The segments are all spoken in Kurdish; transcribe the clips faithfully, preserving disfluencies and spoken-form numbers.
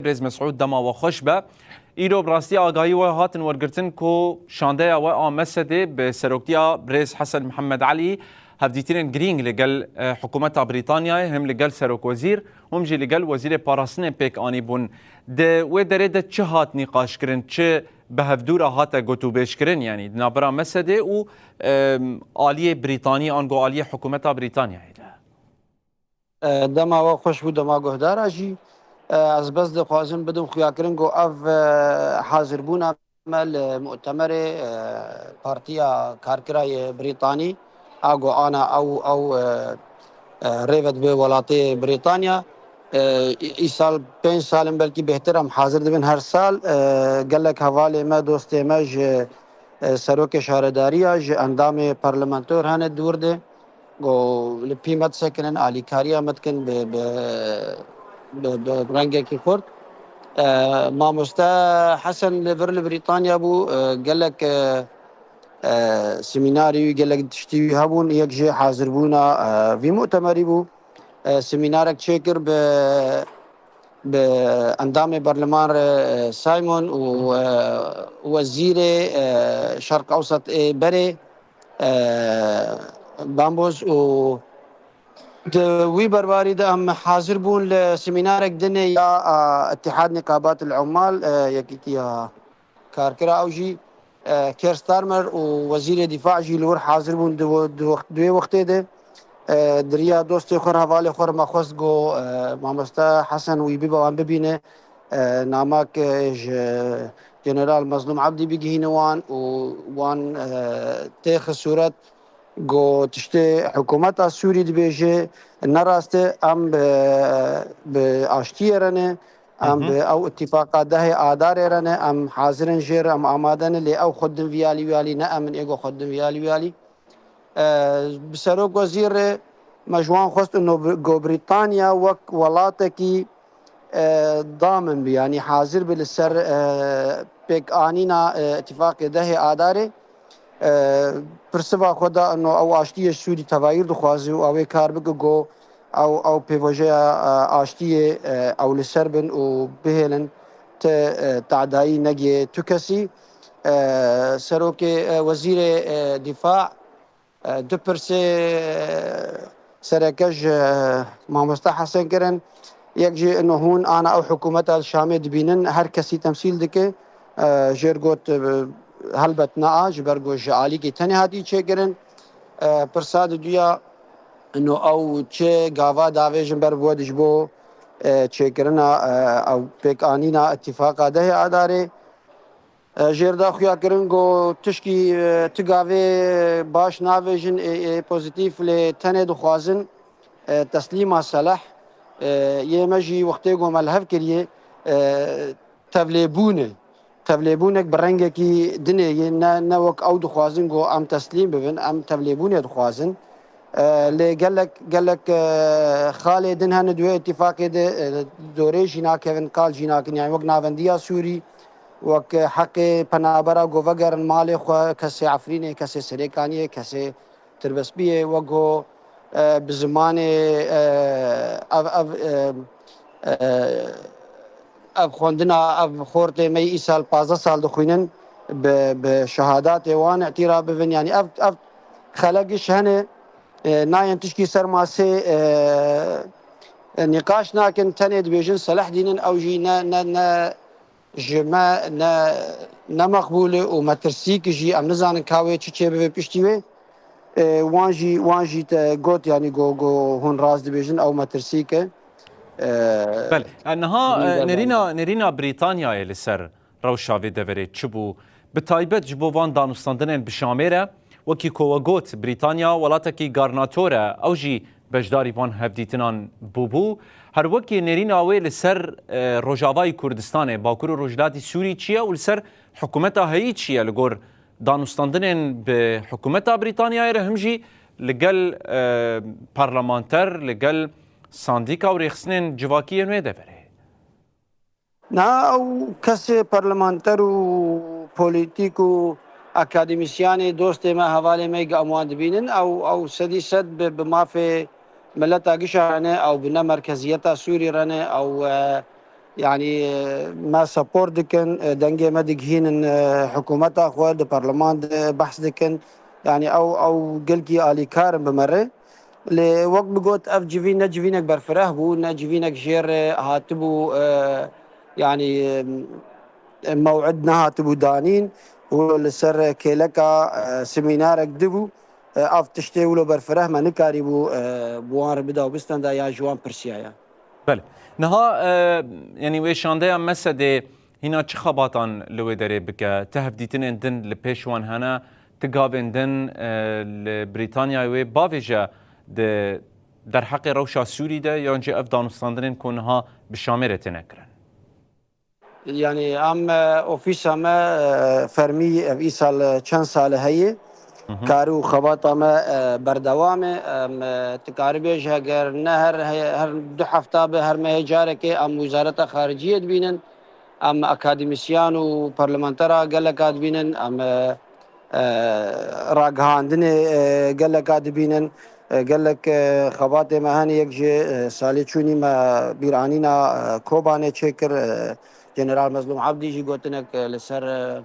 Birêz Mesûd, dema we xweş be. Îro bi rastî agahî we hatin wergirtin ku şandeya we a Mesedê bi seroktiya birêz Hesen Mihemed Elî hevdîtinên girîng li gel, e, hikûmeta Brîtanyayê, him li gel serokwezîr, him jî li gel wezîrê parastinê pêk anî bûn. Di wê derê de çi hat nîqaşkirin, çi bi hevdû re hate gotûbêjkirin, yanî di navbera Mesedê û, e, aliyê Brîtanî, ango aliyê hikûmeta Brîtanyayê de? E, dema we xweş bû, dema guhdara jî. E, ez bes dixwazim bidim xuyakirin ku ev, e, hazirbûna me li mutemerê, e, Partiya Karkira yê Brîtanî, a ku ana ew, ew, e, e, rêve dibe welatê Brîtanya. E, î-, îsal pênc sal in, belkî bêhtir em hazir dibin her sal. E, gelek hevalê me, dostê me ji, e, serokê şaredariya, ji endamê parlamentor hene di wir de. Ku li pî me disekinin, alîkariya me dikin bi, bi, bi, bi rengekî xurt. E, Mamoste Hesen li vir li Brîtanya bû, e, gelek, e, e, semînarî wî, gelek tiştî wî hebûn, yek jê hazirbûna, e, vî mutemerî bû. E, semînarek çêkir bi, bi endamê berleman re, e, Simon û, e, wezîrê, e, Şerq Ewsat ê berê, e, Bamboz û di wî berbarî de em hazir bûn li semînarek dinê ya, e, Îtîhad Niqabat el Ummal, e, Yekîtiya Karkira, ew jî, e, Keir Starmer û Wezîrê Dîfa jî li wir hazir bûn di we-, di wext-, di wê wextê de. E, di riya dostê xwe, hevalê xwe re me xwest ku, e, Mamoste Hesen wî bibe wan bibîne. E, namak, e, ji General Mezlûm Ebdî bigihîne wan û wan, e, têxe sûret ku tiştê hikûmeta Sûrî dibêje ne rast e, em bi, bi aştiyê re ne, em bi ew îtîfaqa dehê Adarê re ne, em hazir in jê re, em amade ne, lê ew xwe din viyalî wiyalî ne, em in ê ku xwe din viyalî wiyalî. E, bi serok wezîr re me ji wan xwest ino bi-, ku Brîtanya wek welatekî, e, damin bi, yanî hazir bi li ser, e, pêkanîna, e, îtîfaqê dehê Adarê. E, pirsiva xwe da ino ew aştiyê Sûrî tevayîr dixwaze û ew ê kar bike ku ew, ew pêvajoya, e, aştiyê, e, ew li ser bin û bihêlin ti, e, tadayî negê tu kesî. E, serokê, e, wezîrê, e, dîfa, e, du pirsê, e, sereke ji, e, Mamoste Hesen kirin. Yek jî ino hûn ana ew hikûmeta li Şamê dibînin, her kesî temsîl dike. E, jêr got, e, helbet na, ji ber ku ji alîkî tenê hatî çêkirin. E, pirsa diduya, ino ew çi gava davêjin ber bi we de ji bo, e, çêkirina, e, ew pêkanîna îtîfaqa dehê Adarê. E, jêr da xuya kirin ku tişkî, e, ti gavê baş navêjin, ê, ê pozîtîf, lê tenê dixwazin, e, teslîma seleh, e, yê me jî wextê ku me li hev kiriye, e, tevlêbûn e. Tevlêbûnek bi rengekî dinê ye, ne, ne wek ew dixwazin ku em teslîm bibin, em tevlêbûnê dixwazin. E, lê gelek, gelek, e, xalê din hene di wê îtîfaqê de, e, dorê jî nakevin, qal jî nakin. Yani wek navendiya Sûrî, wek, e, heqê penabera ku vegerin malê xwe, kesê Efrînê, kesê Serêkaniyê, kesê Tirbespiyê, wek ku, e, bi zimanê, e, ev, ev, e, e, ev xwendina, ev xortê me yî îsal pazdeh sal dixwînin, bi, bi şehadatê wan îtîraf bibin. Yani ev, ev xelek giş hene, e, nayên tişkî ser masê, e, e, nîqaş nakin, tenê dibêjin seleh dînin, ew jî ne, ne, ne ji me ne, ne meqbûl e û metirsîk jî, em nizanin ka wê çi çê bibe piştî wê. E, wan jî, wan jî te got, yanî go, go hûn rast dibêjin, ew metirsîk e. E, Belê. E, niha, e, nêrîna, nêrîna Brîtanyayê li ser rewşa vê deverê çi bû? Bi taybet ji bo van danûstandinên bi Şamê re, wekî ku we got, Brîtanya welatekî garnator e, ew jî beşdarî van hevdîtinan bûbû. Her wekî nêrîna wê li ser, e, Rojavayê Kurdistanê, Bakur û Rojhilatî Sûrî çi ye û li ser hikûmeta heyî çi ye li gor danûstandinên bi hikûmeta Brîtanyayê re, him jî li gel, e, parlamenter, li gel sandîka û rêxistinên civakî yên wê deverê? Na, ew kesê parlamenter û polîtîk û akademîsyanê, dostê me, hevalê me, ge em wan dibînin, ew, ew sedî sed bi, bi mafê mileta gişa re ne, ew bi nemerkeziyeta Sûrî re ne, ew, e, Yanî, e, me support dikin, e, dengê me digihînin, e, hikûmeta xwe, di parleman de behs dikin. Yanî ew, ew gelkî alîkar in bi me re. Lê wek min got, ev civîn ne civînek berfireh bû, ne civînek jê re hatibû, e, yanî, e, mew'id nehatibû danîn û li ser kêleka, e, semînarek dibû. E, ev tiştê wilo berfireh me nikarîbû, e, bi wan re bida û bistenda yan ji wan pirsiyaya. Belê. Niha, e, yanî wê şandeya Mesedê hîna çi xebatan li wê derê bike? Ti hevdîtinên din li pêş wan hene? Ti gavên din, e, li Brîtanyayê wê bavêje di derheqê rewşa Sûrî de, yan jî ev danûstandinên ku niha bi Şamê re têne kirin? Yanî em, e, ofîsa me, e, fermî ev îsal, e, çend sal e heye. Hı hı. Kar û xebata me, e, berdewam e. Em, e, tu karî bêje, eger ne her he-, her du hefta be, her mehê carekê em Wezareta Xariciyê dibînin. Em akademîsyan û parlamentera geleka dibînin. Em, e, e, ragihandinê, e, geleka dibînin. E, gelek, e, xebatê me hene, yek ji, e, salê çûnî me bîranîna, e, Kobanê çêkir. E, General Mezlûm Ebdî jî gotinek, e, li ser, e,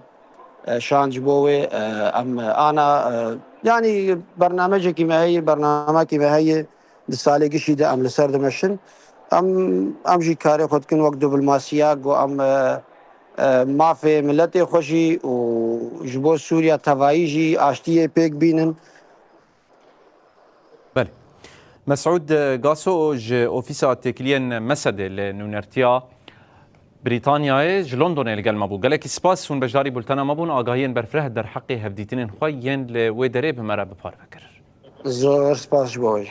e, şand ji bo wê, e, em ana, e, yanî bernamecekî me heye, bernamekî me heye, di salê gişî de em li ser dimeşin. Em, em jî karê xwe dikin wek diplomasiya ku em, e, e, mafê miletê xwe jî û ji bo Sûriya tevayî jî aştiyê pêk bînin. Belê. Mesûd Gaso ji Ofîsa Têkiliyên Mesedê li nûnertiya Brîtanyayê ji Londonê li gel me bû. Gelekî spas hûn beşdarî bultena me bûn. Agahiyên berfireh derheqê hevdîtinên xwe yên li wê derê bi me re bi parve kir. Zor spas ji bo wê.